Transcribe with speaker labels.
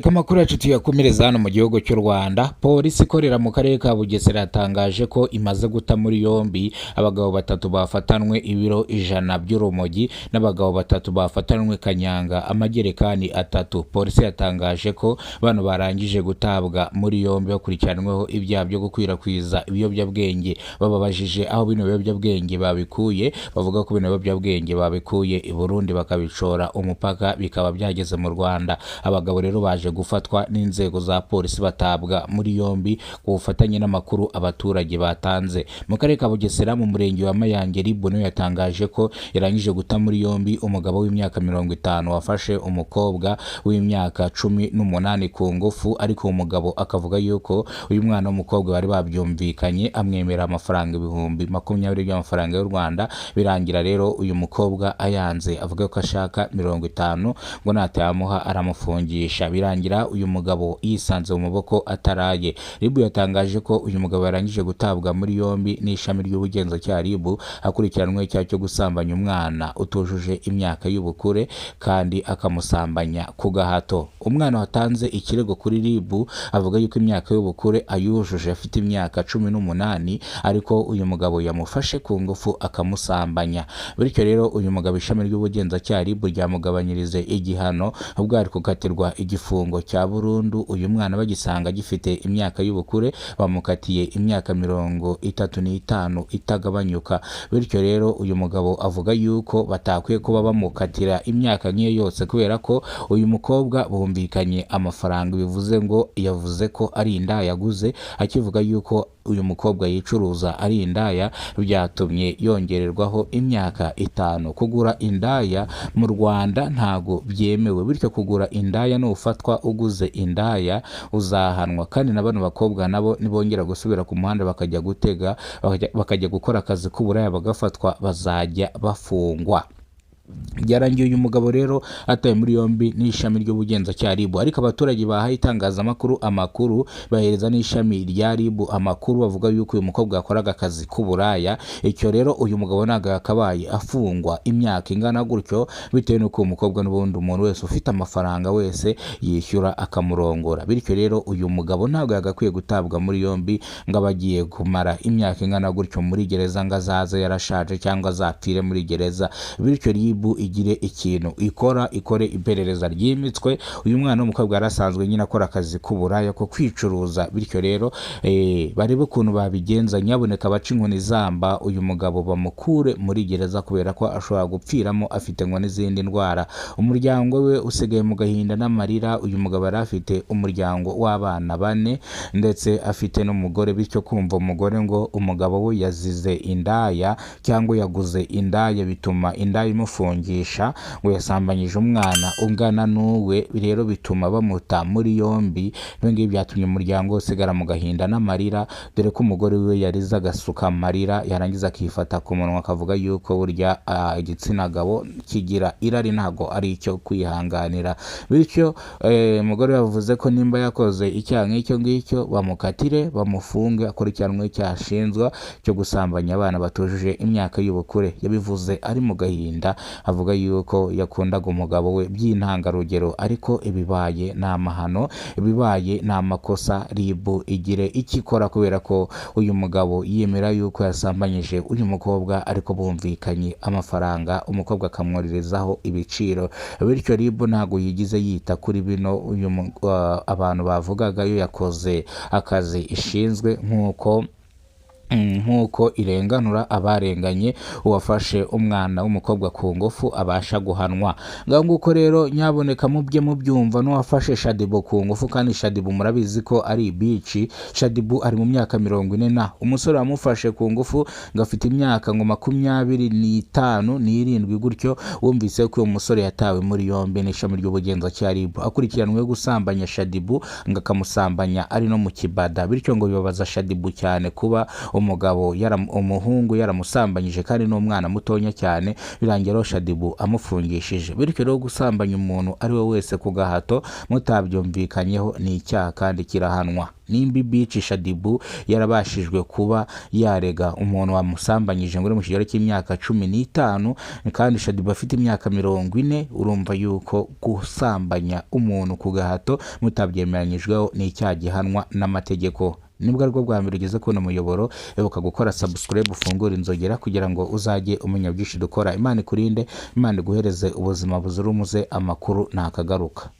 Speaker 1: Amakuru yacu tuyakomereza hano mu gihugu cy'u Rwanda. Polisi ikorera mu karere ka Bugesera yatangaje ko imaze guta muri yombi abagabo batatu bafatanwe ibiro 100 by'urumogi n'abagabo batatu bafatanwe kanyanga amagerekani 3. Polisi yatangaje ko bano barangije gutabwa muri yombi bakurikiranweho ibyaha byo gukwirakwiza ibiyobyabwenge. Bababajije aho bino biyobyabwenge babikuye, bavuga ko bino biyobyabwenge babikuye i Burundi bakabicora umupaka bikaba byageze mu Rwanda. Abagabo rero baje gufatwa n'inzego za polisi batabwa muri yombi ku bufatanye n'amakuru abaturage batanze. Mu karere ka Bugesera mu murenge wa Mayange, RIB nayo yatangaje ko yarangije guta muri yombi umugabo w'imyaka 50 wafashe umukobwa w'imyaka 18 ku ngufu, ariko uwo mugabo akavuga yuko uyu mwana w'umukobwa bari babyumvikanye, amwemera amafaranga 20,000 by'amafaranga y'u Rwanda. Birangira rero uyu mukobwa ayanze, avuga ko ashaka 50 ngo natayamuha aramufungisha. Birangira uyu mugabo yisanze mu maboko ataraye. RIB yatangaje ko uyu mugabo yarangije gutabwa muri yombi n'ishami ry'ubugenzacyaha RIB, akurikiranwe icyaha cyo gusambanya umwana utujuje imyaka y'ubukure kandi akamusambanya ku gahato. Umwana watanze ikirego kuri RIB avuga yuko imyaka y'ubukure ayujuje, afite imyaka 18, ariko uyu mugabo yamufashe ku ngufu akamusambanya. Bityo rero uyu mugabo ishami ry'ubugenzacyaha RIB ryamugabanyirize igihano, ubwo ari gukatirwa igifungo cya burundu. Uyu mwana bagisanga gifite imyaka y'ubukure bamukatiye imyaka 35 itagabanyuka. Bityo rero uyu mugabo avuga yuko batakwiye kuba bamukatira imyaka nk'iyo yose, kubera ko uyu mukobwa bumvikanye amafaranga, bivuze ngo yavuze ko ari indaya yaguze. Akivuga yuko uyu mukobwa yicuruza ari indaya, byatumye yongererwaho imyaka 5. Kugura indaya mu Rwanda ntago byemewe, bityo kugura indaya nufatwa uguze indaya uzahanwa. Kandi na bano bakobwa nabo nibongera gusubira ku muhanda bakajya gutega, bakajya gukora akazi k'uburaya bagafatwa, bazajya bafungwa. Byarangiye uyu mugabo rero atawe muri yombi n'ishami ry'ubugenzacyaha RIB, ariko abaturage bahaye itangazamakuru amakuru, bahereza n'ishami rya RIB amakuru, bavuga yuko uyu mukobwa yakoraga akazi k'uburaya. Icyo rero uyu mugabo ntabwo yakabaye afungwa imyaka ingana gutyo, bitewe n'uko uyu mukobwa n'ubundi umuntu wese ufite amafaranga wese yishyura akamurongora. Bityo rero uyu mugabo ntabwo yagakwiye gutabwa muri yombi ngo abe agiye kumara imyaka ingana gutyo muri gereza, ngo azaze yarashaje cyangwa azapfire muri gereza. Bityo RIB igire ikintu ikora, ikore iperereza ryimitswe. Uyu mwana w'umukobwa yarasanzwe nyine akora akazi k'uburaya ko kwicuruza. Bityo rero barebe ukuntu babigenza, nyaboneka baca inkoni zamba uyu mugabo bamukure muri gereza, kubera ko ashobora gupfiramo afite ngo n'izindi ndwara. Umuryango we usigaye mu gahinda n'amarira. Uyu mugabo yari afite umuryango w'abana 4 ndetse afite n'umugore. Bityo kumva umugore ngo umugabo we yazize indaya cyangwa yaguze indaya, bituma indaya imufungisha ngo yasambanyije umwana ungana n'uwe, rero bituma bamuta muri yombi. Ibi ngibi byatumye umuryango usigara mu gahinda n'amarira, dore ko umugore we yarize agasuka amarira, yarangiza akifata ku munwa akavuga yuko burya igitsina gabo kigira irari, ntago ari icyo kwihanganira. Bityo umugore yavuze ko nimba yakoze icyaha nk'icyo ngicyo bamukatire, bamufunge, akurikiranwe icyaha ashinjwa cyo gusambanya abana batujuje imyaka y'ubukure. Yabivuze ari mu gahinda, avuga yuko yakundaga umugabo we by'intangarugero, ariko ibibaye ni amahano, ibibaye ni amakosa. RIB igire icyo ikora, kubera ko uyu mugabo yemera yuko yasambanyije uyu mukobwa, ariko bumvikanye amafaranga, umukobwa akamworerezaho ibiciro. Bityo RIB ntabwo yigize yita kuri bino uyu abantu bavugaga, yo yakoze akazi ishinzwe nk'uko irenganura abarenganye. Uwafashe umwana w'umukobwa ku ngufu abasha guhanwa. Ngaho nguko rero nyaboneka mubye mubyumva, n'uwafashe Shadibu ku ngufu, kandi Shadibu murabizi ko ari ibici. Shadibu ari mu myaka 40 na umusore wamufashe ku ngufu ngo afite imyaka ngo 25 n'irindwi gutyo. Wumvise ko uyu musore yatawe muri yombi n'ishami ry'ubugenzacyaha RIB, akurikiranwe gusambanya Shadibu ngo akamusambanya ari no mu kibada. Bityo ngo bibabaza Shadibu cyane kuba Umugabo umuhungu yaramusambanyije kandi n'umwana mutonya cyane, birangira rero Shadibu amufungishije. Bityo rero gusambanya umuntu ari we wese ku gahato mutabyumvikanyeho ni icyaha kandi kirahanwa. Nimba Bici Shadibu yarabashijwe kuba yarega umuntu wamusambanyije ngo uri mu kigero cy'imyaka 15, kandi Shadibu afite imyaka 40, urumva yuko gusambanya umuntu ku gahato mutabyemeranyijweho ni icyaha gihanwa n'amategeko. Nibwo aribwo bwa mbere ugeze kubona umuyoboro, ibuka gukora subscribe, ufungure inzogera kugira ngo uzajye umenya byinshi dukora. Imana ikurinde, Imana iguhereze ubuzima buzira umuze. Amakuru ntakagaruka.